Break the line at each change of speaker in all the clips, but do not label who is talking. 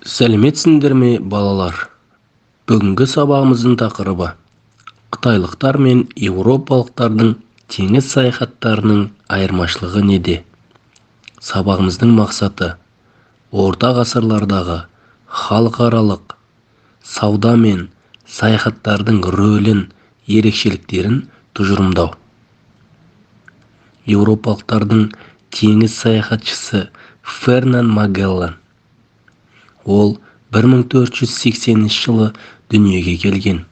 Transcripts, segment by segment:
Сәлеметсіңдер ме, балалар? Бүгінгі сабағымыздың тақырыбы: қытайлықтар мен еуропалықтардың теңіз саяхаттарының айырмашылығы неде? Сабағымыздың мақсаты: орта ғасырлардағы халықаралық сауда мен саяхаттардың рөлін, ерекшеліктерін тұжырымдау. Еуропалықтардың теңіз саяхатшысы Фернан Магеллан. Ол 1480 жылы дүниеге келген.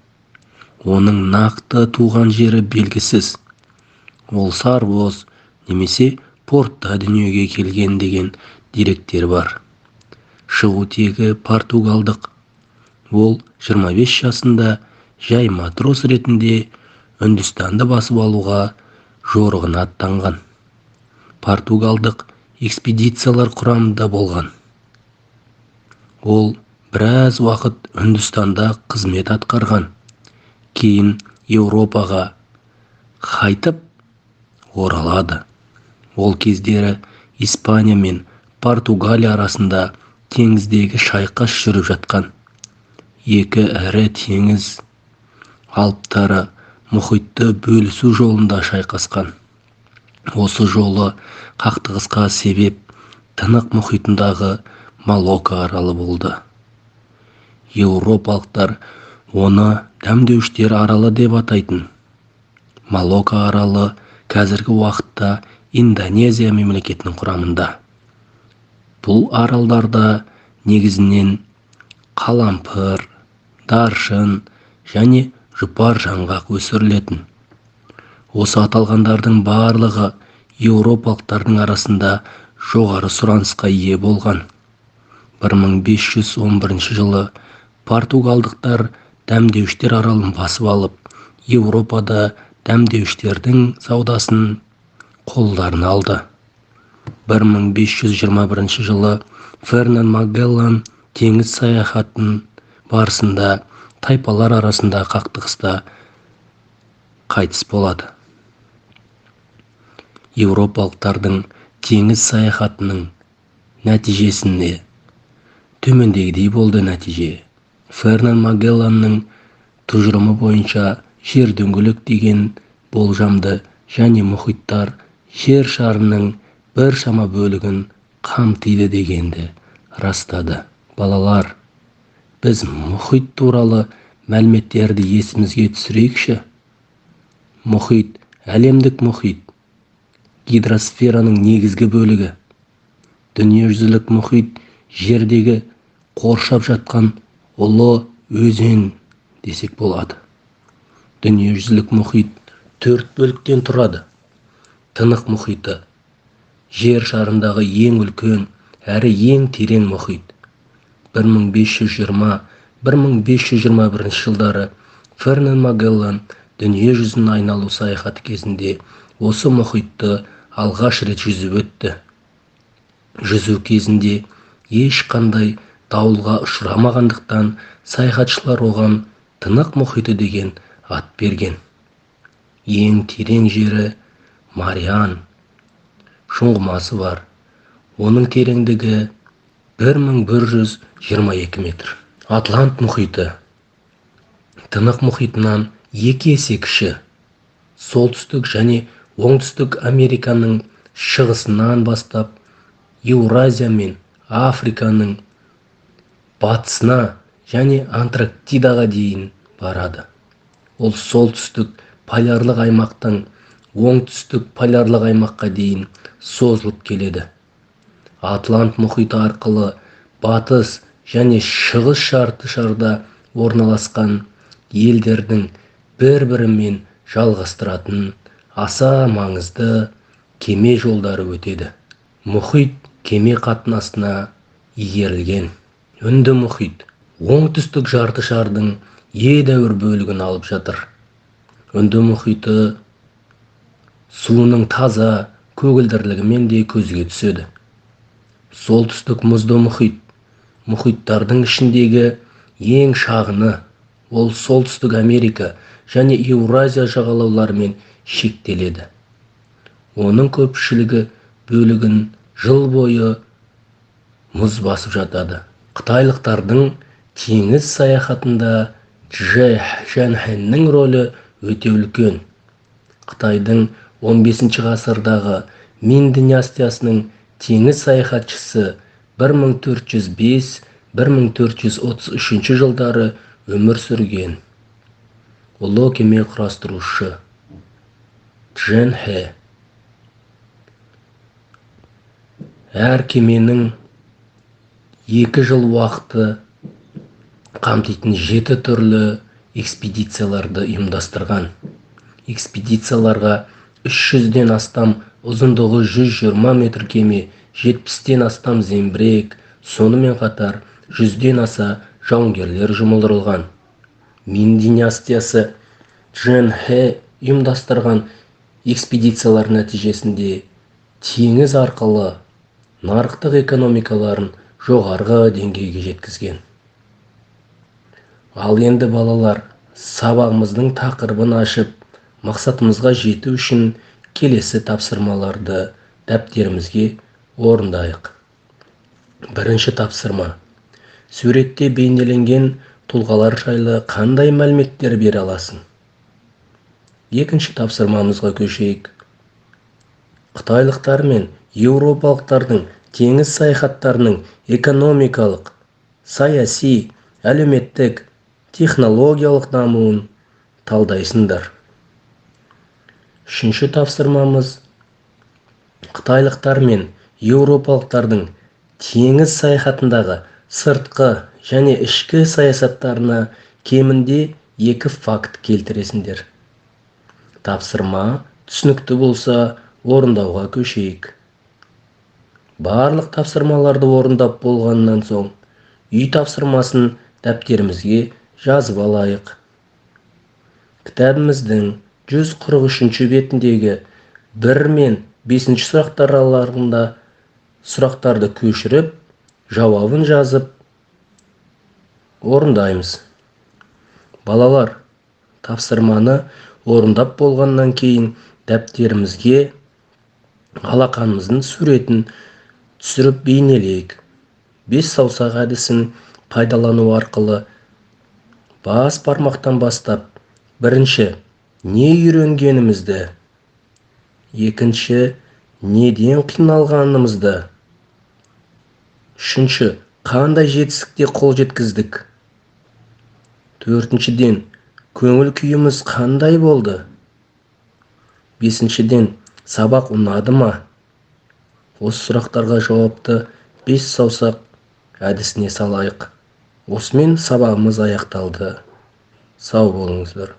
Оның нақты туған жері белгісіз. Ол Сарбоз немесе Портта дүниеге келген деген деректер бар. Шығу тегі португалдық. Ол 25 жасында жай матрос ретінде Үндістанды басып алуға жорығына аттанған. Португалдық экспедициялар құрамында болған. Ол біраз уақыт Үндістанда қызмет атқарған. Кейін Еуропаға қайтып оралады. Ол кездері Испания мен Португалия арасында теңіздегі шайқас жүріп жатқан. Екі ірі теңіз алыптары мұхитты бөлісу жолында шайқасқан. Осы жолы қақтығысқа себеп Тынық мұхитындағы Малокко аралы болды. Еуропалықтар оны Дәмдеуіштер аралы деп атайтын. Малокко аралы қазіргі уақытта Индонезия мемлекетінің құрамында. Бұл аралдарда негізінен қалампыр, даршын және жұпар жаңғақ өсірілетін. Осы аталғандардың барлығы еуропалықтардың арасында жоғары сұранысқа ие болған. 1511 жылы португалдықтар Дәмдеуіштер аралын басып алып, Еуропада дәмдеуіштердің саудасын қолдарына алды. 1521 жылы Фернан Магеллан теңіз саяхатын барысында тайпалар арасында қақтығыста қайтыс болады. Еуропалықтардың теңіз саяхатының нәтижесінде төмендегідей болды нәтиже. Фернан Магелланның тұжырымы бойынша жер дөңгелек деген болжамды және мұхиттар жер шарының біршама бөлігін қамтиды дегенді растады. Балалар, біз мұхит туралы мәліметтерді есімізге түсірейікші. Мұхит, әлемдік мұхит гидросфераның негізгі бөлігі. Дүниежүзілік мұхит жердегі қоршап жатқан ұлы өзен десек болады. Дүниежүзілік мұхит төрт бөліктен тұрады. Тынық мұхиты: жер шарындағы ең үлкен әрі ең терең мұхит. 1520-1521 жылдары Фернан Магеллан дүние жүзін айналу саяхаты кезінде осы мұхитты алғаш рет жүзіп өтті. Жүзу кезінде ешқандай дауылға ұшырамағандықтан, саяхатшылар оған Тынық мұхиты деген ат берген. Ең терең жері Мариан шұңғымасы бар. Оның тереңдігі 1122 метр. Атлант мұхиты Тынық мұхитынан екі есе кіші. Солтүстік және Оңтүстік Американың шығысынан бастап Еуразия мен Африканың батысына және Антарктидаға дейін барады. Ол солтүстік полярлық аймақтан оңтүстік полярлық аймаққа дейін созылып келеді. Атлант мұхиты арқылы батыс және шығыс жарты шарда орналасқан елдердің бір-бірімен жалғастыратын аса маңызды кеме жолдары өтеді. Мұхит кеме қатынасына игерілген. Үнді мұхит оңтүстік жарты шардың едәуір бөлігін алып жатыр. Үнді мұхиты суының таза көгілдірлігімен де көзге түседі. Солтүстік мұзды мұхит: мұхиттардың ішіндегі ең шағыны. Ол Солтүстік Америка және Еуразия жағалауларымен шектеледі. Оның көпшілігі бөлігін жыл бойы мұз басып жатады. Қытайлықтардың теңіз саяхатында Чжэн Хэнің рөлі өте үлкен. Қытайдың 15 ғасырдағы Мин династиясының теңіз саяхатшысы 1405-1433 жылдары өмір сүрген ұлы кеме құрастырушы Чжэн Хэ. Әр кеменің 2 жыл уақыты қамтитын 7 түрлі экспедицияларды ұйымдастырған. Экспедицияларға 300-ден астам ұзындығы 120 метр кеме, 70-тен астам зеңбірек, сонымен қатар 100-ден аса жауынгерлер жұмылдырылған. Мин династиясы Чжэн Хэ ұйымдастырған экспедициялар нәтижесінде теңіз арқылы нарықтық экономикаларын жоғарғы деңгейге жеткізген. Ал енді балалар, сабағымыздың тақырыбын ашып, мақсатымызға жету үшін келесі тапсырмаларды дәптерімізге орындайық. Бірінші тапсырма. Суретте бейнеленген тұлғалар жайлы қандай мәліметтер бере аласың? Екінші тапсырмамызға көшейік. Қытайлықтар мен еуропалықтардың теңіз саяхаттарының экономикалық, саяси, әлеуметтік, технологиялық дамуын талдайсыңдар. Үшінші тапсырмамыз. Қытайлықтар мен еуропалықтардың теңіз саяхатындағы сыртқы және ішкі саясаттарына кемінде 2 факт келтіресіңдер. Тапсырма түсінікті болса, орындауға көшейік. Барлық тапсырмаларды орындап болғаннан соң, үй тапсырмасын дәптерімізге жазып алайық. Кітабымыздың 143 бетіндегі 1 мен 5 сұрақтар аралығында сұрақтарды көшіріп, жауабын жазып орындаймыз. Балалар, тапсырманы орындап болғаннан кейін дәптерімізге алақанымыздың суретін түсіріп бейнелейік. 5 саусақ әдісін пайдалану арқылы бас бармақтан бастап бірінші не үйренгенімізді, екінші неден қиналғанымызды, үшінші қандай жетістікке қол жеткіздік, төртіншіден көңіл күйіміз қандай болды, бесіншіден сабақ ұнады ма? Осы сұрақтарға жауапты 5 саусақ әдісіне салайық. Осымен сабағымыз аяқталды. Сау болыңыздар.